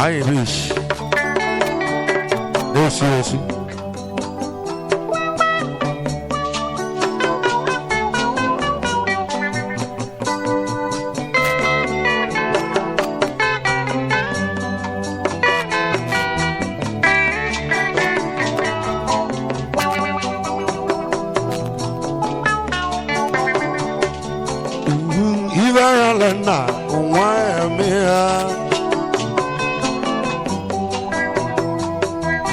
Anyị bish na-esi esi. Ibe ya le nna nwa eme ya.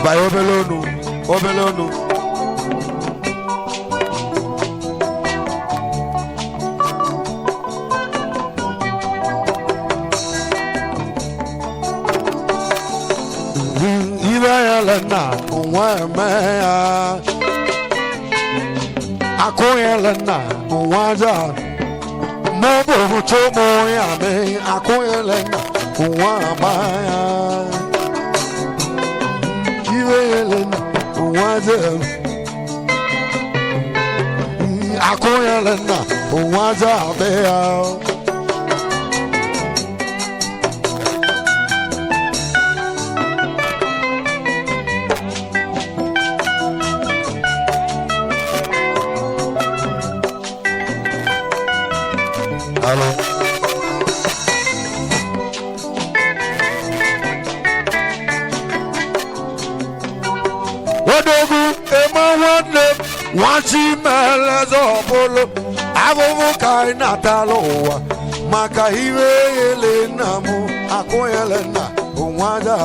Banye obele onu, obele onu. Ibe ya le nna nwa eme ya. Akụ ya le nna nwa aja. Mo bò tó mo yà mí akóyẹlẹ nà òun àbáyá. Ìwéyẹlẹ nà òun àjẹ. Akóyẹlẹ nà òun àjẹ àbẹ́yà. Alo. Odogwu eme nwanne m nwachi meleze ọbụlụ ahụhụ ka anyị na-atala ụwa maka iwe ele nna m akụnyele nna nwa aja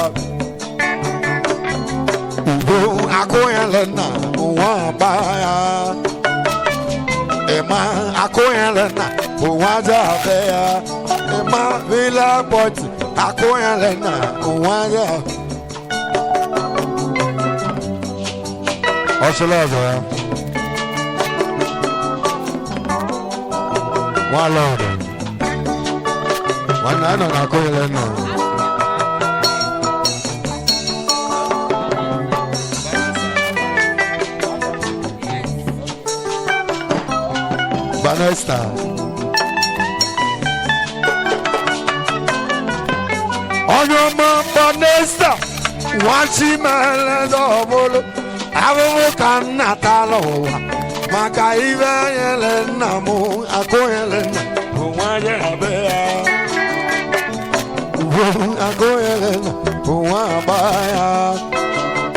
ugo akụnyele nna nwa agba ya ịma akụnyele nna nwa aja abịa ya ịma vila bọtị akụnyele nna nwa aja. Ọsọlá ọzọ ya. Nwa lọọdụ. Nwanne anọ na akụnyele nna. Vanessa. Onye ọma Vanessa, nwachi meleze ọbụlụ ahụhụ ka m natala ụwa maka ibe nyere nna m akụnyere nna ụwa ya abịa akụnyere nna ụwa agba ya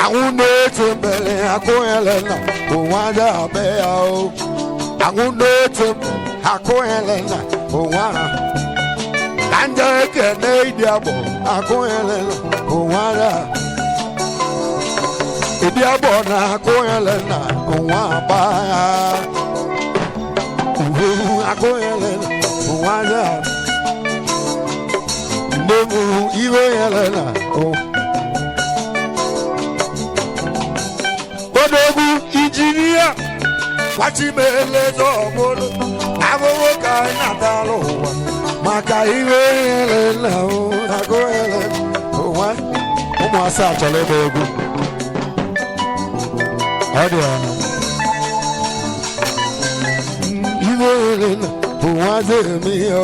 anwụ na-eti mbele akụnyere nna ụwa ya abịa o anwụ na-eti akụnyere nna ụwa ka nje ekene ịdị agbọ akụnyere nna ụwa ya ịdị agbọ na akụnyere nna ụwa agba ya uwe akụnyere nna ụwa ya nne m iwe nyere na odogwu injinia kwachimeleze ọbụlụ ahụhụ ka anyị na-atala ụwa maka iwe nyere nna agụnyere ụwa ụmụ asaa chọrọ ịgba egwu ọ dị ọnụ iwe nyere nna ụwa zere ihe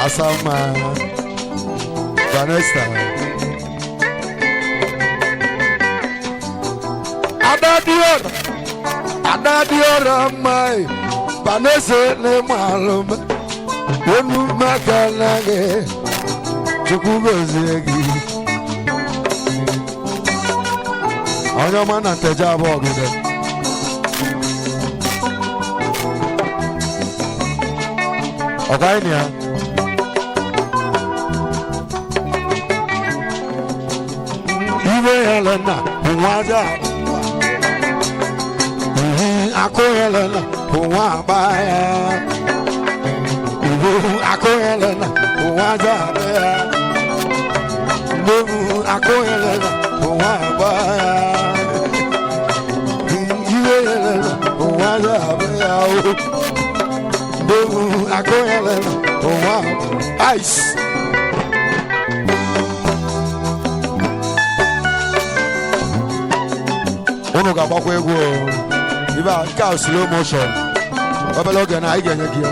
asama Vanessa. Adadiora, Adadiora mai, Vanessa ne malum, onu makanage, Chukwu gozie gị. Onye ọma na nteje abụọ gide. Ọkwa ịnị ya? Iwe Helena, nwa aja. Akụ Helena, nwa agba ya. Ugo akụ Helena, nwa aja ya. Nne m akụ Helena, nwa agba ya. Iwe Helena, nwa aja ya. Nne m akụ Helena, nwa ice. Unu ga-agbakwa egwu o. Ibe a nke a slow motion. Obere oge na anyị ga-enye gị ya.